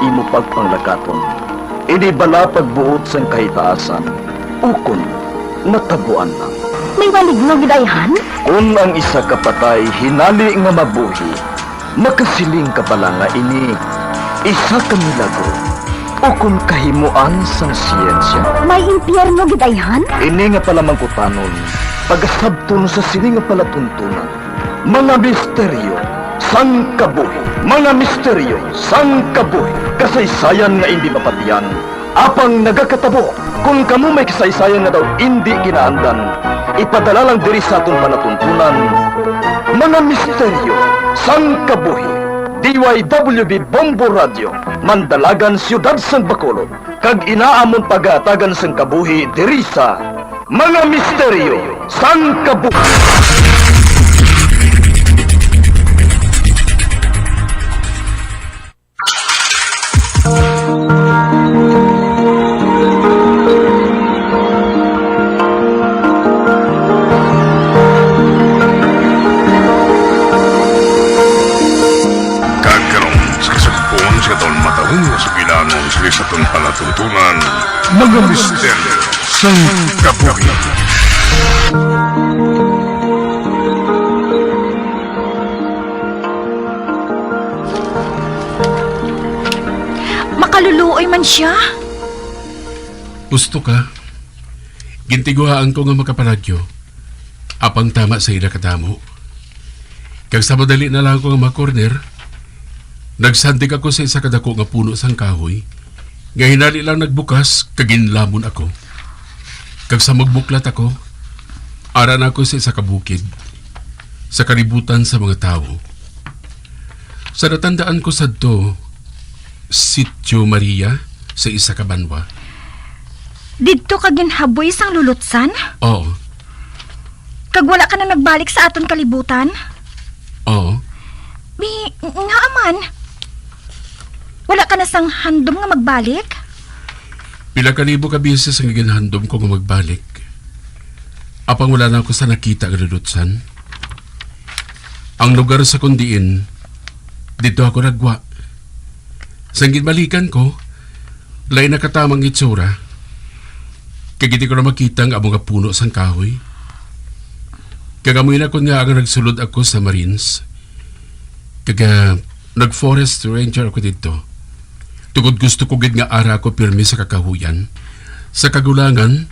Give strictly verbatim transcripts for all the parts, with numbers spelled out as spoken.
imo pagpanglakaton. Ini bala pagbuot sang kahitaasan, ukon natabuan lang. May maligno gid ayhan? Kon ang isa ka patay hinali nga mabuhi, makasiling ka bala nga ini isa ka milagro ukon kahimuan sang siyensya. May impyerno gid ayhan? Ini nga palamangkutanon, pagasabton sa sini nga palatuntunan. Mga misteryo sang kabuhi. Mga misteryo sang kabuhi. Kasaysayan nga indi mapatian, apang nagakatabo. Kon kamo may kasaysayan nga daw indi kinaandan, ipadala lang diri sa aton palatuntunan. Mga misteryo sang kabuhi. D Y W B Bombo Radio, Mandalagan, Siyudad sang Bacolod, kag ina amon pagahatagan sang kabuhi diri sa Mga Misteryo sang Kabuhi. Kag karon, sa kasugpon sa aton matahong nga sugilanon sa aton palatuntunan, Mga Misteryo sang Kabuhi. Makaluluoy man sia. Husto ka. Gintinguhaan ko nga makapanagyo, apang tama sa ila kadamo. Kag sa madali na lang ako nga ma-corner, nagsandig ako sa isa ka dako nga puno sang kahoy, nga hinali lang nagbukas kag ginlamon ako. Kag sa magbuklat ako, ara na ako sa isa ka bukid, sa kalibutan sa mga tawo. Sa natandaan ko sadto, Sitio Maria sa isa ka banwa. Didto ka ginhaboy sang lulutsan? Oo. Kag wala ka na nagbalik sa aton kalibutan? Oo. Bi, ngaa man? Wala ka na sang handom nga magbalik? Pila ka libo ka beses ang ginhandom ko nga magbalik. Apang wala na ako sa nakita nga lulutsan. Ang lugar sa kundiin, dito ako nagwa. Sang ginbalikan ko, lain na katamang itsura. Kag hindi ko na makita ang amo nga puno sang kahoy. Kag amo na kun nga ang nagsulod ako sa Marines. Kag, ah, nag-forest ranger ako dito. Tungod gusto ko gid nga ara ako pirmi sa kakahuyan. Sa kagulangan,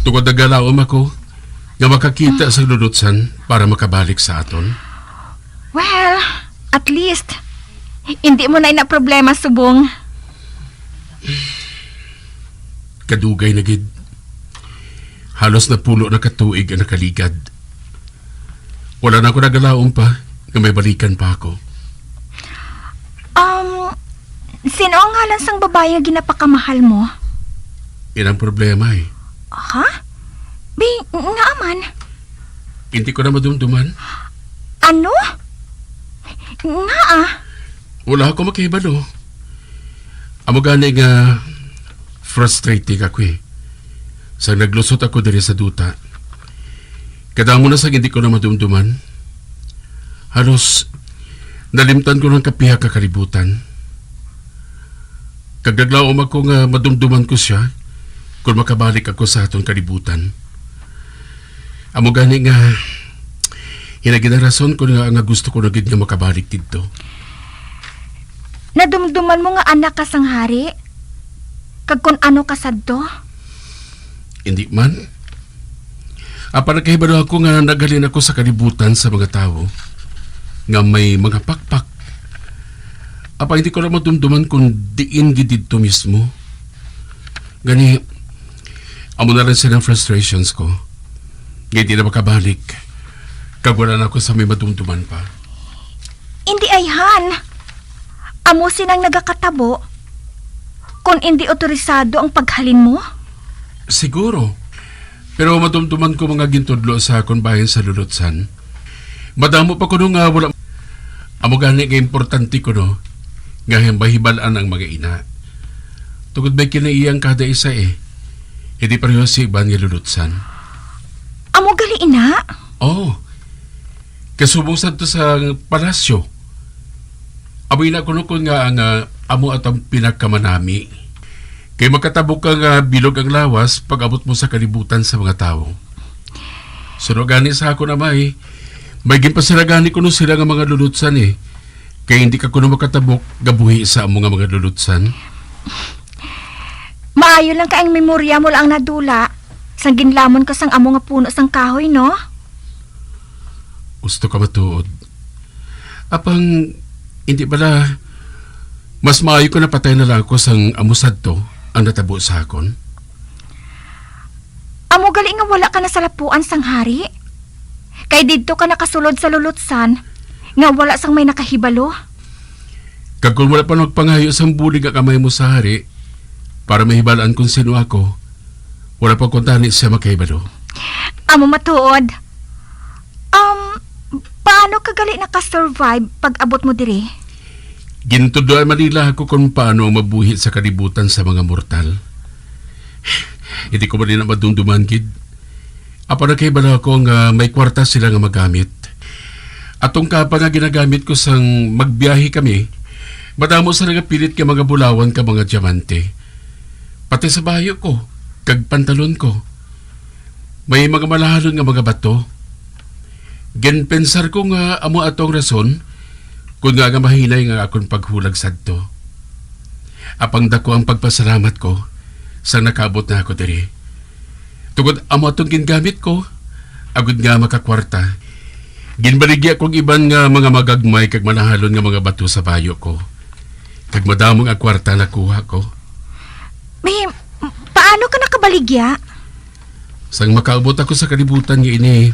tungod nagalaom ako nga makakita sa lulutsan para makabalik sa aton. Well, at least, hindi mo na ina problema subong. Kadugay na gid. Halos napulo na ka tuig ang nakaligad. Wala na ako nagalaom pa nga may balikan pa ako. Um, sino ang ngalan sang babayi nga ginapakamahal mo? Yan ang problema eh. Ha? Bi, nga man? Hindi ko na madumduman. Ano? Nga ah? Wala ako makahibalo. Amo gani nga frustrating ako eh. Sa naglusot ako diri sa duta. Kadamo na sa hindi ko na madumduman. Halos nalimtan ko ng kapiha ka kalibutan. Kag naglaom ako nga madumduman ko siya kung makabalik ako sa aton kalibutan. Amo gani nga, hinagin ang rason ko nga, nga gusto ko na gid nga makabalik didto. Nadumduman mo nga anak ka sang hari? Kag kun ano ka sadto? Hindi man. Apan nakahibalo ako nga naghalin ako sa kalibutan sa mga tawo nga may mga pakpak. Apan hindi ko na madumduman kung diin gid didto mismo. Gani, amo na lang sila ang frustrations ko. Nga hindi na makabalik. Kag wala na ako sa may madumduman pa. Hindi, ayhan. Amo sinang nagakatabo. Kung hindi otorisado ang paghalin mo? Siguro. Pero madumduman ko mga gintudlo sa akon bahin sa lulutsan. Madamo pa kuno nga wala. Amo gani nga importante kuno nga himbahibalan ang mga ina. Tungod may kinaiyang kada isa eh. Hindi pareho sa iban nga lulutsan. Amo gali ina? Oo. Kasubong sadto sa palasyo. Amo ina kuno kun nga ang, ah, amo ato ang pinakamanami. Kay makatabok ka nga bilog ang lawas pag-abot mo sa kalibutan sa mga tawo. Suno gani sa akon amay, may ginpasira gani kuno sila nga mga lulutsan, eh. Kay hindi ka kuno makatabok nga buhi sa amo nga mga lulutsan. Maayo lang kay ang memorya mo lang nadula sang ginlamon ka sang amo nga puno sang kahoy, no? Gusto ka matuod. Apang, hindi bala mas maayo ko napatay na lang ako sang amo sadto ang natabo sa akon? Amo gali nga wala ka nasalapuan sang hari? Kay didto ka nakasulod sa lulutsan nga wala sang may nakahibalo. Kag kon wala pa nagpangayo sang bulig ang amay mo sa hari para mahibal-an kon sino ako, wala pa kuntani siya makahibalo. Amo matuod. Um, paano ka gali naka-survive pag-abot mo diri? Gintudloan man nila ako kung paano ang mabuhi sa kalibutan sa mga mortal. Hindi ko man nila madumduman gid. Apan nakahibalo ako nga may kwarta sila nga magamit. Atong kapa nga ginagamit ko sang magbiyahe kami, madamo sila nga pilit nga mga bulawan kag mga diamante. Pati sa bayo ko, kag pantalon ko, may mga malahalon nga mga bato. Ginpensar ko nga amo ato ang rason kon ngaa nga mahinay nga akon paghulag sadto. Apang dako ang pagpasalamat ko sang nakaabot na ako diri. Tungod amo atong gingamit ko, agod nga makakwarta, ginbaligya ko ang iban nga mga magagmay kag malahalon nga mga bato sa bayo ko. Kag madamo nga kwarta nakuha ko. May, paano ka nakabaligya? Sang makaabot ako sa kalibutan nga ini,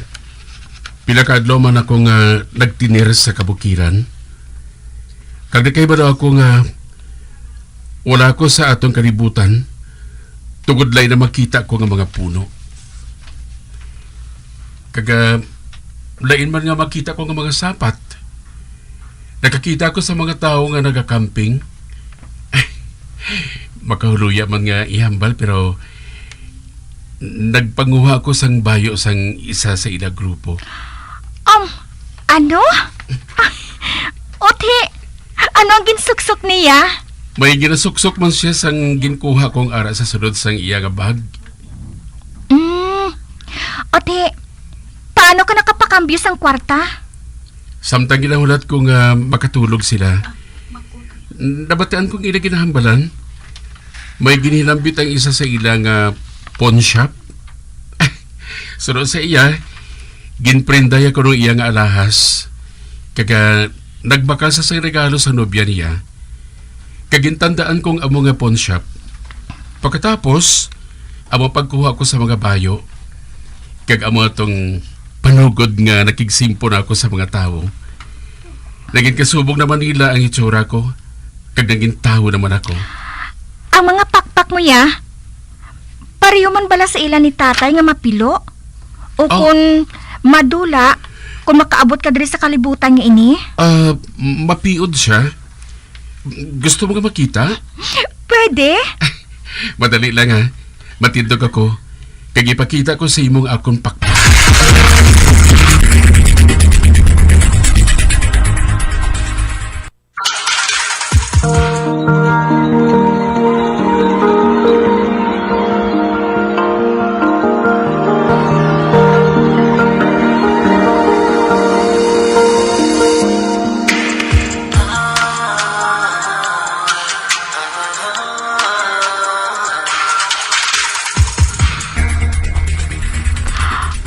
pila ka adlaw man ako nga nagtinir sa kabukiran. Kag nakahibalo ako nga wala ako sa aton kalibutan, tungod lain ang makita ko nga mga puno. Kag, ah, lain man nga makita ko nga mga sapat. Nakakita ako sa mga tawo nga nagakamping. Makahuluya man nga ihambal, pero nagpanguha ako sang bayo sang isa sa ila grupo. Um, ano? Uti, ano ang ginsuksok niya? May ginasuksok man siya sang ginkuha kong ara sa sulod sang iya nga bag. Mm. Uti, paano ka nakapakambyo sang kwarta? Samtang ginahulat ko nga makatulog sila, nabatian kong ila ginahambalan. May ginhilambit ang isa sa ila nga pawn shop. Suno sa iya, ginprinday ako ng iya nga alahas. Kag, ah, nagbakal sa sang regalo sa nobya niya. Kag gintandaan kong amo nga pawn shop. Pagkatapos, amo pagkuha ko sa mga bayo, kag amo atong panugod nga nakigsimpo na ako sa mga tawo. Naging kasubong naman nila ang itsura ko, kag naging tawo naman ako. Ang mga pakpak mo ya, pareho man bala sa ila ni tatay nga mapilo? O Oh. Kun madula, kun makaabot ka diri sa kalibutan nga ini? Ah, m-, mapiod siya. Gusto mo nga makita? Pwede? Madali lang, ha. Matindog ako. Kag ipakita ko sa imong akong pakpak.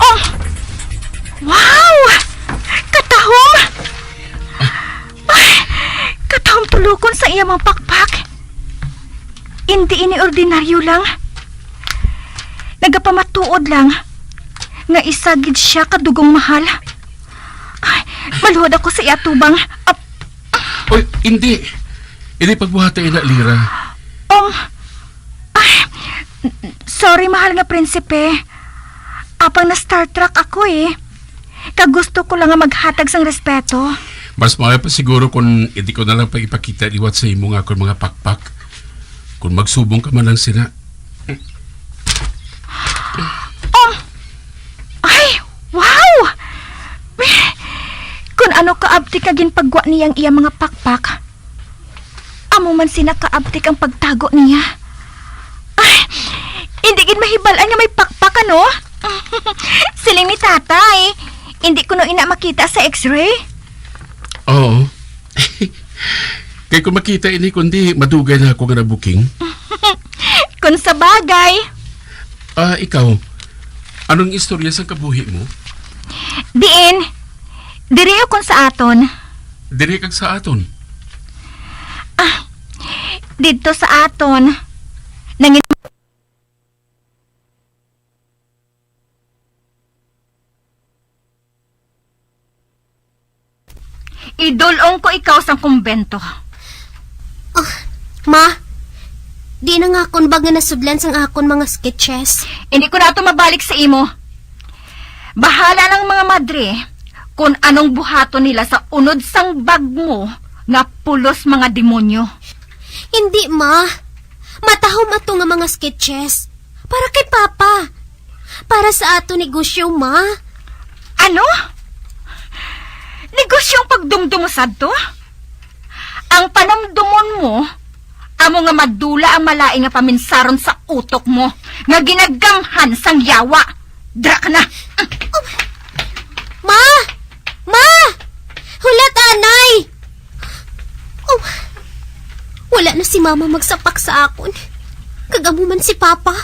Oh! Wow! Katahom! Ay, katahom tulukon sa iya mga pakpak. Indi ini ordinaryo lang. Nagapamatuod lang nga isa gid siya ka dugong mahal. Ay, maluhod ako sa iya tubang. Ap- Oy, hindi. Hindi pagbuhata ina, Lira. Um, ay, sorry, mahal nga prinsipe. Apang na-Star Trek ako, eh. Kag gusto ko lang nga maghatag sang respeto. Mas maayo pa siguro kung hindi ko na lang pa ipakita liwat sa imo nga akon mga pakpak. Kung magsubong ka man lang sina. Oh! Ay! Wow! Kun ano ka abtik nga ginpagwa niya ang iya mga pakpak. Amo man sina kaabtik ang pagtago niya. Ay, hindi gid mahibal-an nga may pakpak, ano? Siling ni tatay, hindi ko no ina makita sa x-ray. Oo. Kay kung makita ini, kundi madugay na ako nga nabuking. Kung sa bagay. Ah, ikaw, anong istorya sa kabuhi mo? Diin, diri o kung sa aton? Diri kag sa aton. Ah, didto sa aton. Nangin- Idul-ong ko ikaw sang kumbento. Ah, ma, di na nga akon ba nga nasudlan sang akon mga sketches? Hindi ko na ato mabalik sa imo. Bahala ng mga madre kung anong buhaton nila sa unod sang bag mo nga pulos mga demonyo. Hindi, ma. Matahom ato nga mga sketches. Para kay Papa. Para sa ato negosyo, ma. Ano? Negosyo ang pagdumdum mo sadto? Ang panumdomon mo, amo nga madula ang malain nga paminsaron sa utok mo, nga ginagamhan sang yawa. Dra ka na! Ma! Ma! Hulat anay! Oh, wala na si Mama magsapak sa akon. Kag amo man si Papa.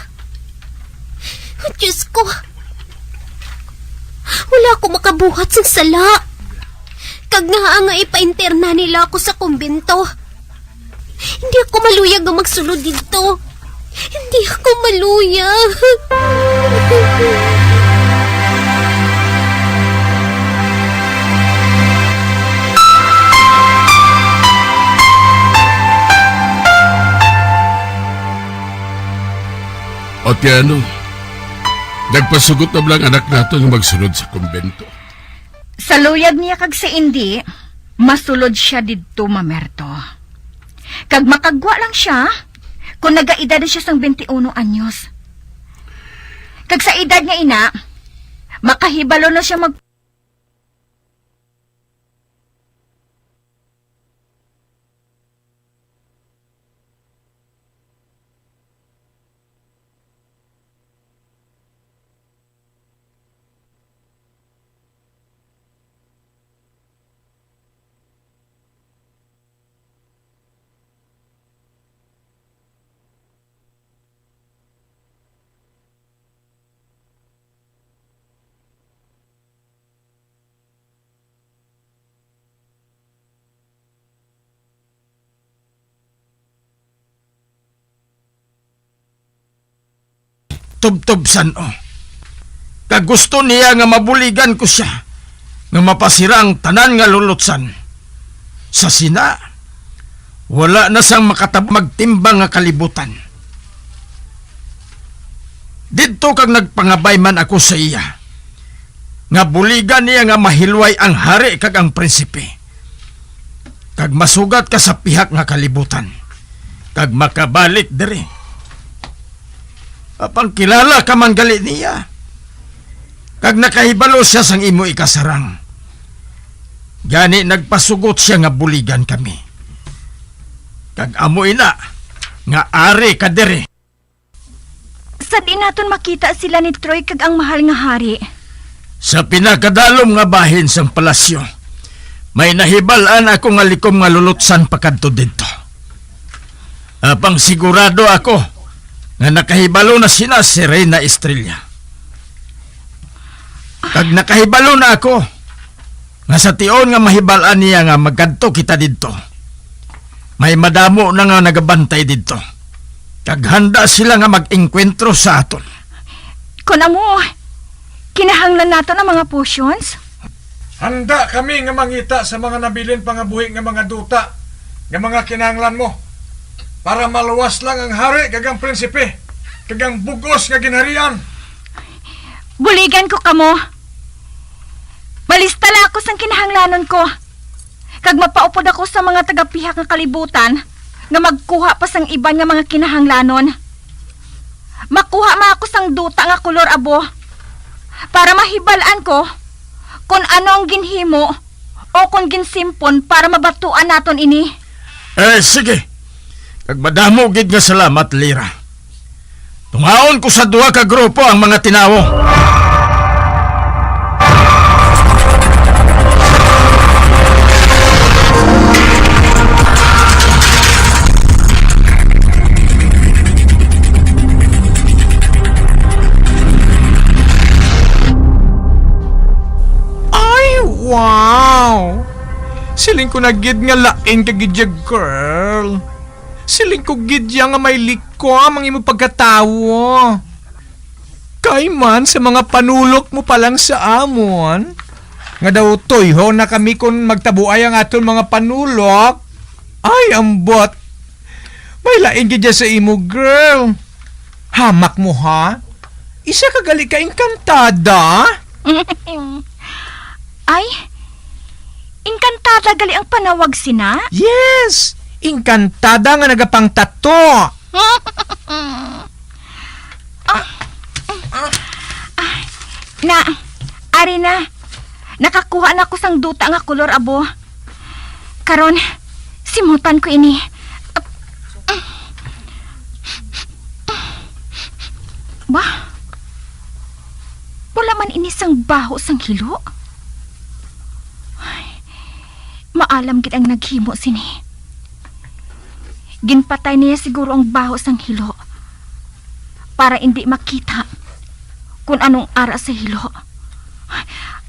Diyos ko. Wala ako makabuhat sang sala. Kag ngaa nga ipainterna nila ako sa kumbento. Hindi ako maluyag nga magsulod didto. Hindi ako maluyag. O ti ano, nagpasugot na bala ang anak nato nga magsulod sa kumbento? Sa luyag niya kag sa indi, masulod sia didto, Mamerto. Kag makagwa lang sia kon nagaedad na sia sang twenty-uno anyos. Kag sa edad nga ina, makahibalo na sia mag- Tubtob san-o. Kag gusto niya nga mabuligan ko sia, nga mapasira ang tanan nga lulutsan. Sa sina, wala na sang makatab-, magtimbang nga kalibutan. Didto kag nagpangabay man ako sa iya, nga buligan niya nga mahilway ang hari kag ang prinsipe, kag masugat ka sa pihak nga kalibutan, kag makabalik diri. Apang kilala ka man gali niya, kag nakahibalo sia sang imo ikasarang. Gani nagpasugot sia nga buligan kami. Kag amo ina nga ari ka diri. Sa diin naton makita sila ni Troy kag ang mahal nga hari? Sa pinakadalom nga bahin sang palasyo, may nahibal-an ako nga likom nga lulutsan pakadto didto. Apang sigurado ako nga nakahibalo na sina si Reyna Estrella. Kag nakahibalo na ako nga sa tion nga mahibal-an niya nga magkadto kita didto, may madamo na nga nagabantay didto, kag handa sila nga mag-engkwentro sa aton. Kon amo, kinahanglan naton ang mga potions? Handa kami nga mangita sa mga nabilin pangabuhi nga mga duta nga mga kinahanglan mo, para maluwas lang ang hari kag ang prinsipe kag ang bug-os nga ginharian. Buligan ko kamo. Malista lang ako sang kinahanglanon ko, kag mapaupod ako sa mga tagapihak nga kalibutan nga magkuha pa sang iban nga mga kinahanglanon. Makuha man ako sang duta nga kolor abo, para mahibal-an ko kon ano ang ginhimo o kon ginsimpon para mabatuan naton ini. Eh, sige. Nagmadamo gid nga salamat, Lira. Tungaon ko sa duha ka grupo ang mga tinawo. Ay, wow! Siling ko na gid nga lain ka gid ya, girl. Siling ko gid ya nga may likom ang imo pagkatawo. Kay man sa mga panulok mo pa lang sa amon, nga daw tuyho na kami kon magtabuay ang aton mga panulok. Ay, ambot. May lain gid ya sa imo, girl. Hamak mo, ha? Isa ka gali ka engkantada. Ay, engkantada gali ang panawag sina? Yes! Engkantada nga nagapangtato. Ah, ah, na, ari na. Nakakuha na ko sang duta nga kolor, abo. Karon, simutan ko ini. Ba? Wala man ini sang baho sang hilo. Ay, maalam gid ang naghimo sini. Ginpatay niya siguro ang baho sang hilo para indi makita kung anong ara sa hilo.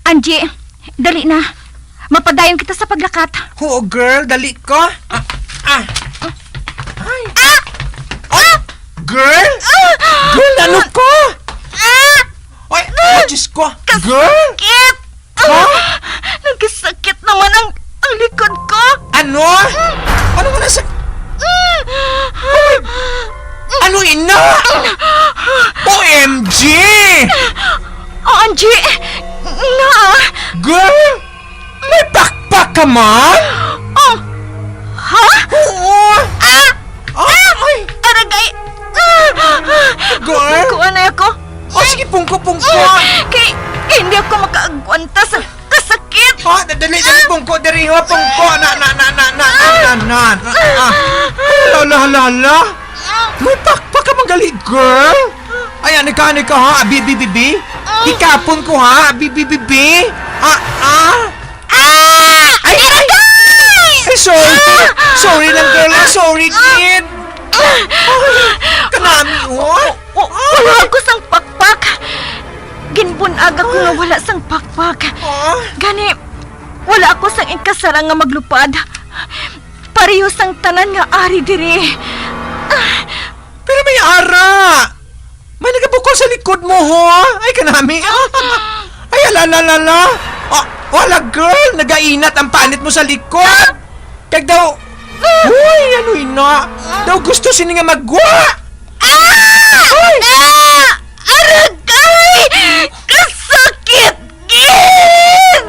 Angie, dali na. Mapadayon kita sa paglakat. Oo, girl, dali ko. Ah, ah. Ay. Ah! Oh, girl? Ah! Girl, ano ko? Ah! Ay, oh, Diyos ko. Girl? Kasakit! Ha? Ah! Nagkasakit naman ang, ang likod ko. Ano? Ano nga nasa... Ano, ina? O M G! O M G! Nga! Girl! May pakpak ka man? Oh! Ha? Oo! Ah! Ah! Ay! Aragay! Ah! Girl! Kuha na ako. O, sige, pungko, pungko. Kay, kay hindi ako makaagwanta sa kasakit. Ah, da-, dali, dali, pungko, diri, ho, pungko. Na, na, na, na, na, na, na, na, na. Ah. Hala, hala, hala. May pakpak ka man gali, girl. Ay, ani ka, ani ka, ha? Abi, bi, bi, bi. Ikapon ko, ha? Abi, bi, bi, bi. Ah, ah. Ah! Ay, ay! Ay, sorry. Ah! Sorry lang, girl. Ah, sorry, kid. Ah! Ay, kanami, oh. Wa-, wala ako sang pakpak. Ginbun-ag ako nga wala sang pakpak. Ah? Gani, wala ako sang inkasarang nga maglupad. Pareho sang tanan nga ari diri. Ah! Pero may ara! May nagabukol sa likod mo, ho? Ay, kanami. Ay, ala, ala, ala, ala. Ah, wala, girl. Nagainat ang panit mo sa likod. Kag daw, uy, ano ina? Daw gusto sini nga magwa. Ah! Uy! Ah! Aragay! Kasakit gid!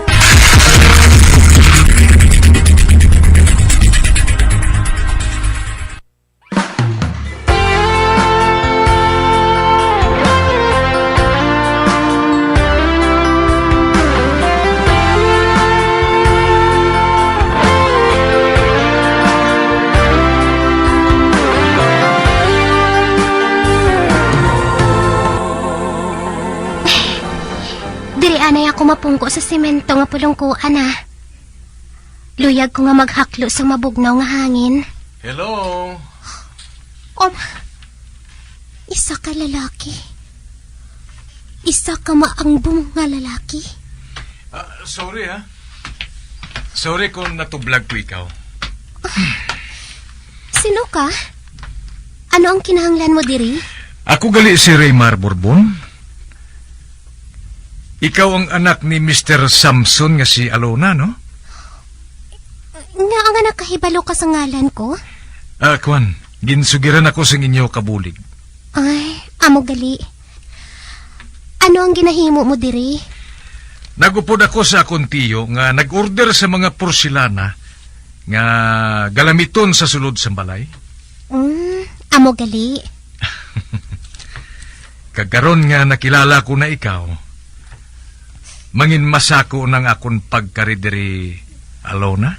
Diri anay ako mapungko sa semento nga pulungkuan, ah. Luyag ko nga maghaklo sang mabugnaw nga hangin. Hello? Um, isa ka lalaki. Isa ka maangbong nga lalaki. Ah, sorry, ha. Sorry kung natublag ko ikaw. Sino ka? Ano ang kinahanglan mo diri? Ako gali si Raymar Borbon. Ikaw ang anak ni Mister Samson nga si Alona, no? Ngaa nga nakahibalo ka sa ngalan ko? Ah, kwan, ginsugiran ako sang inyo kabulig. Ay, amo gali. Ano ang ginahimo mo diri? Nagupod ako sa akon tiyo nga nag-order sa mga porselana nga galamiton sa sulod sang balay. Mm, amo gali. Kag karon nga nakilala ko na ikaw, manginmasako na ang akon pagkari diri, Alona?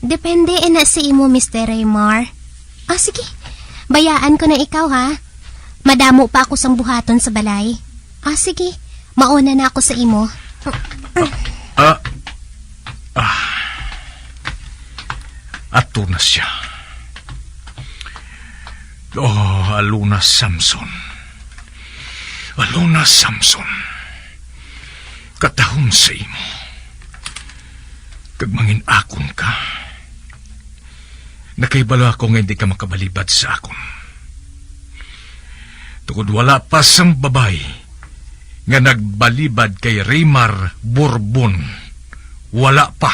Depende na sa imo, Mister Raymar. Ah, sige. Bayaan ko na ikaw, ha? Madamo pa ako sang buhaton sa balay. Ah, sige. Mauna na ako sa imo. Ah, ah. Ato na siya. Oh, Alona Samson. Alona Samson. Katahom sa imo. Kag mangin-akon ka. Nakahibalo ako nga hindi ka makabalibad sa akon. Tungod wala pa sang babayi nga nagbalibad kay Raymar Borbon. Wala pa.